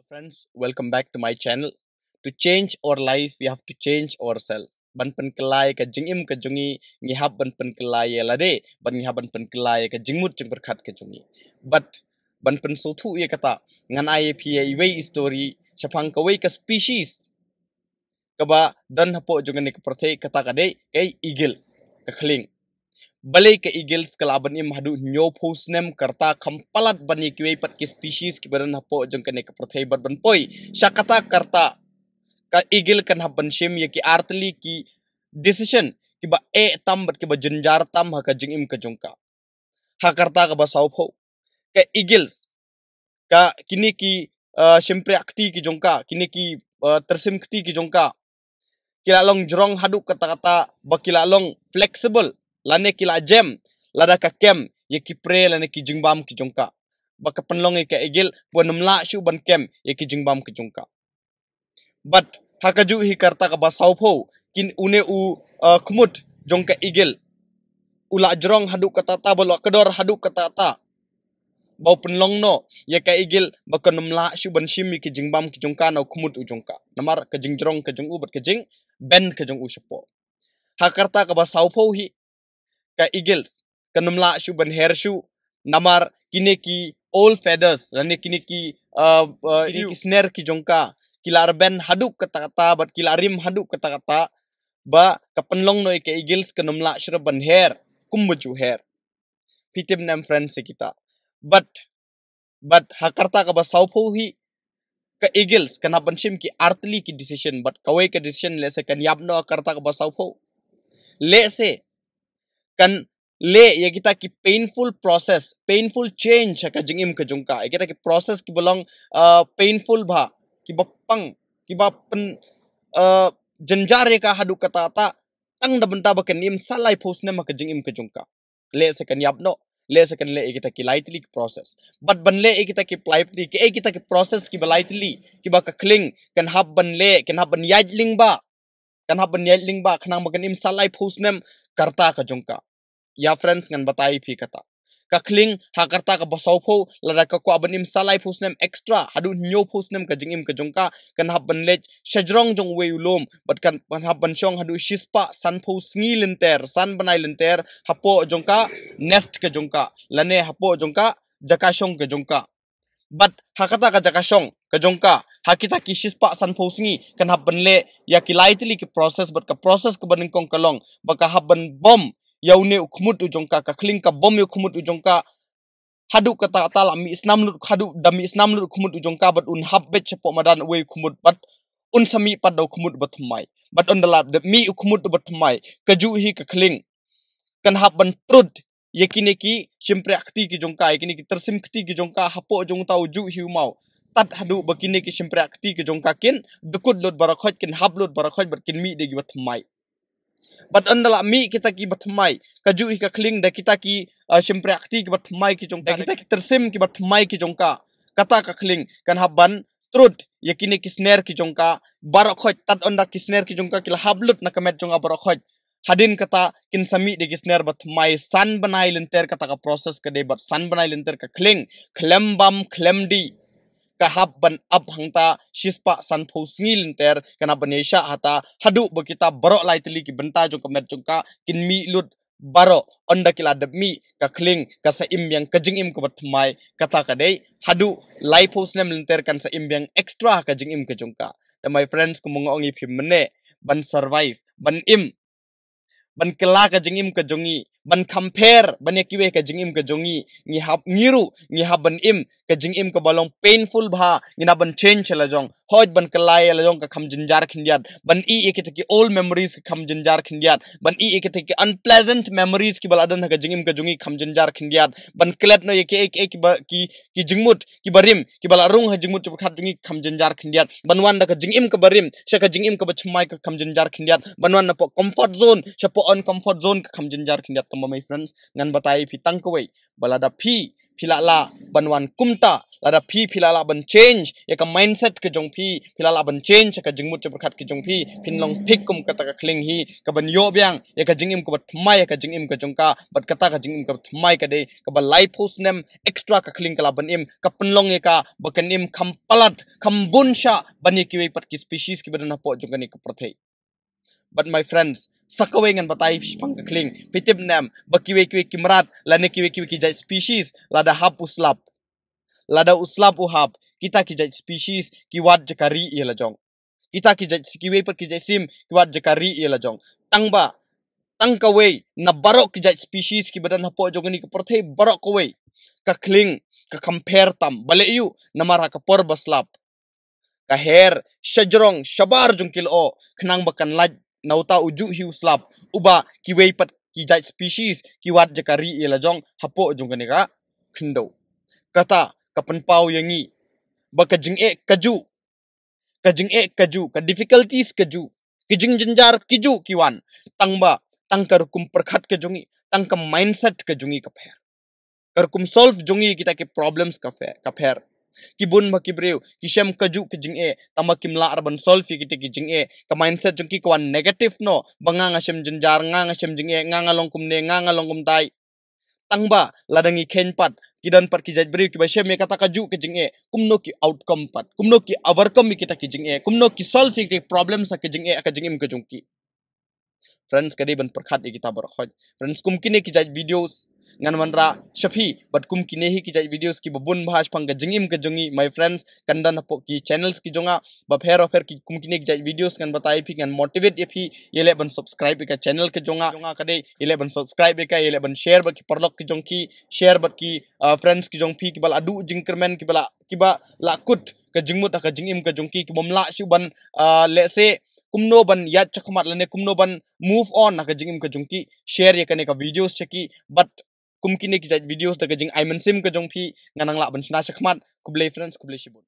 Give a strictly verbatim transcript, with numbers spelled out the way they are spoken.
Friends, welcome back to my channel. To change our life, we have to change ourselves. Ban pynkylla ïa ka jingim ka jong ngi, ngi hap ban pynkylla ïa lade, ban ngi hap ban pynkylla ïa ka jingmut jingpyrkhat ka jong ngi. But ban pynsngewthuh ïa kata, ngan ai ïa phi ïa iwei i story shaphang kawei ka species kaba don hapoh jong kane ka pyrthei, kata ka dei ka eagle, ka khlieng. Balei ka eagles ka lah ban im haduh hynñiewphew snem ka rta, kham palat ban ïa kiwei pat ki species kiba don hapoh jong kane ka pyrthei? Bad ban poi sha kata ka rta, ka eagle kan hap ban shim ïa ki artylli ki decision kiba eh tam bad kiba jynjar tam ha ka jingim ka jong ka. Ha ka rta kaba sawphew, ka eagles, ka kine ki, uh, shympriah kti ki jong ka, kine ki, uh, tyrsim kti ki jong ka, ki la long jrong haduh katta katta, ba ki la long flexible, lane ki la jem lada ka kem ïa ki prey lane ki jingbam ki jong ka. Ba ka pynlong ïa ka eagle ba ym lah shuh ban kem ïa ki jingbam ki jong ka. Bad ha kajuh hi ka rta kaba sawphew, kin une u, uh, khmut jong ka eagle u la jrong haduh katta katta, ba u la kdor haduh katta katta, ba u pynlong noh ïa ka eagle ba kan ym lah shuh ban shim ïa ki jingbam ki jong ka na u khmut u jong ka, namar ka jingjrong ka jong u bad ka jingbend ka jong u shapoh. Ha ka rta kaba sawphew hi, ka eagles kan ym lah shuh ban her shuh, namar kine ki old feathers lane kine ki, uh, uh, kine ki sner ki jong ka ki la rben haduh katta katta bad ki la rim haduh katta katta, ba ka pynlong noh ïa ka eagles kan ym lah shuh ban her kumba ju her. Phi tip ne em, friends, ïa kita? Bad, bad ha ka rta kaba sawphew hi, ka eagles kan hap ban shim ki artylli ki decision, bad kawei ka decision lehse kan ïap noh ha ka rta kaba sawphew. Lehse kan leh ïa kita ki painful process, painful change ha ka jingim ka jong ka, ïa kita ki process kiba long, uh, painful bha, kiba pang, kiba pyn, uh, jynjar ïa ka haduh katta katta, tang da bynta ba kan im sa laiphew snem ha ka jingim ka jong ka. Lehse kan ïap noh, lehse kan leh ïa kita ki lai tylli ki process. Bad ban leh ïa kita ki lai tylli, ki, ïa kita ki process kiba lai tylli kiba ka khlieng kan hap ban leh, kan hap ban ïaid lyngba, kan hap ban ïaid lyngba khnang ba kan im sa laiphew snem ka rta ka jong ka. Ïa, friends, ngan batai ïa phi kata. Ka khlieng ha ka rta kaba sawphew, lada ka kwah ban im sa laiphew snem extra haduh hynñiewphew snem ka jingim ka jong ka, kan hap ban leit sha jrong jong uwei u lum, bad kan, kan hap ban shong haduh shispah sanphew sngi lynter, san bnai lynter, hapoh jong ka nest ka jong ka, lane hapoh jong ka jaka shong ka jong ka. Bad ha kata ka jaka shong ka jong ka, ha kita ki shispah sanphew sngi, kan hap ban leh ïa ki lai tylli ki process, bad ka process kaba nyngkong ka long ba ka hap ban bom ïa une u khmut u jong ka, ka khlieng ka bom ïa u khmut u jong ka, haduh katta katta la mih snam lut, haduh da mih snam lut u khmut u jong ka, bad un hap beit shapoh madan uwei u khmut, bad un sa mih pat da u khmut uba thymmai. Bad ynda la dep mih u khmut uba thymmai, kajuh hi ka khlieng kan hap ban trud ïa kine ki shympriah kti ki jong ka, ïa kine ki tyrsim kti ki jong ka, hapoh jong uta ujuh hi u maw, tad haduh ba kine ki shympriah kti ki jong ka kin dkut lut baroh khoit, kin hap lut baroh khoit, bad kin mih da kiba thymmai. Bad ynda la mih kita kiba thymmai, kajuh hi ka khlieng da kita ki, uh, shympriah kti kiba thymmai ki jong ka, da kita ki tyrsim kiba thymmai ki jong ka, kata ka khlieng kan hap ban trud ïa kine ki sner ki jong ka baroh khoit, tad ynda ki sner ki jong ka ki la hap lut na ka met jong ka baroh khoit. Hadien kata kin sa mih da ki sner ba thymmai san bnai lynter, kata ka process ka dei, bad san bnai lynter ka khlieng khlem bam khlem dih ka hap ban ap hangta shispah sanphew sngi lynter, kan hap ban ïaishah hata haduh ba kita baroh lai tylli ki bynta jong ka met jong ka kin mih lut baroh. Ynda ki la dep mih, ka khlieng ka sa im biang ka jingim kaba thymmai, kata ka dei haduh laiphew snem lynter kan sa im biang extra ka jingim ka jong ka. Te my friends, kumba nga ong ïa phi mynne, ban survive, ban im, ban kylla ka jingim ka jong ngi, ban compare ban ïa kiwei ka jingim ka jong ngi, ngi hap, ngi ruh ngi hap ban im ka jingim kaba long painful bha, ngin hap ban change la jong. Hooid, ban kylla ïa la jong ka kham jynjar khyndiat, ban ïeh ïa kita ki old memories ka kham jynjar khyndiat, ban ïeh ïa kita ki unpleasant memories kiba la don ha ka jingim ka jong ngi kham jynjar khyndiat, ban klet noh ïa ki, ïa ki, ïa kiba, ki, ki jingmut kiba rim kiba la rung ha jingmut jingpyrkhat jong ngi kham jynjar khyndiat, ban wan da ka jingim kaba rim sha ka jingim kaba thymmai ka kham jynjar khyndiat, ban wan napoh comfort zone shapoh uncomfort zone ka kham jynjar khyndiat. Tangba my friends, ngan batai ïa phi tang kawei, ba lada phi phi lah lah ban wan kumta, lada phi phi lah lah ban change ïa ka mindset ka jong phi, phi lah lah ban change ïa ka jingmut jingpyrkhat ka jong phi, phin long thik kum kata ka khlieng hi, ka ban ïoh biang ïa ka jingim kaba thymmai ïa ka jingim ka jong ka, bad kata ka jingim kaba thymmai ka dei kaba laiphew snem extra ka khlieng ka lah ban im, ka pynlong ïa ka ba kan im kham palat, kham bun shah ban ïa kiwei pat ki species kiba don hapoh jong kane ka pyrthei. But my friends, sa kawei ngan batai phi shaphang ka khlieng, phi tip ne em ba kiwei kiwei ki mrad lane kiwei kiwei ki jait species, lada hap u slap, lada u slap u hap, kita ki jait species ki wad jaka ri ïa la jong. Kita ki jait, kiwei pat ki jait sim ki wad jaka ri ïa la jong. Tang ba, tang kawei na baroh ki jait species kiba don hapoh jong kane ka pyrthei baroh kawei, ka khlieng ka kham pher tam. Balei? Ïoh namar ha ka por ba slap, ka her shajrong shabar jong ki lyoh khnang ba kan lait na uta u juh hi u slap, uba kiwei pat ki jait species ki wad jaka ri ïa la jong hapoh jong kane ka khyndew. Kata ka pynpaw ïa ngi ba ka jingeh ka juh, ka jingeh ka juh, ka difficulties ka juh, ki jingjynjar ki juh ki wan, tang ba tang ka rukom pyrkhat ka jong ngi, tang ka mindset ka jong ngi ka pher. Ka rukom solve jong ngi kita ki problems ka pher, ka pher. Ki bun ba ki briew ki shem ka juh ka jingeh, tang ba kim lah ruh ban solve ïa kita ki jingeh. Ka mindset jong ki ka wan negative noh, ba nga nga shem jynjar, nga nga shem jingeh, nga nga long kumne, nga nga long kumtai. Tang ba lada ngi kheiñ pat, ki don pat ki jait briew kiba shem ïa kata ka juh ka jingeh, kumno ki outcome pat, kumno ki overcome ïa kita ki jingeh, kumno ki solve ïa ki problems ha ka jingeh, ha ka jingim ka jong ki. Friends, ka dei ban pyrkhat ïa kita baroh khoit. Friends, kum kine ki jait videos ngan wanrah sha phi, bad kum kine hi ki jait videos kiba bun bha shaphang ka jingim ka jong ngi, my friends, kan don hapoh ki channels ki jong nga bapher bapher. Ki, kum kine ki jait videos ngan batai phi, ngan motivate ïa phi, ïaleh ban subscribe ïa ka channel ka jong nga, jong nga ka dei ïaleh ban subscribe ïa ka, ïaleh ban share bad ki paralok ki jong ki, share bad ki, uh, friends ki jong phi kiba la duh jingkyrmen, kiba la, kiba la kut ka jingmut ha ka jingim ka jong ki, kibym lah shuh ban, uh, let's say, kumno ban ïaid shakhmat lane kumno ban move on ha ka jingim ka jong ki, share ïa kane ka videos sha ki. Bad kum kine ki jait videos da ka jingai mynsiem ka jong phi, ngan nang lah ban shna shakhmat. Khublei friends, khublei shibun.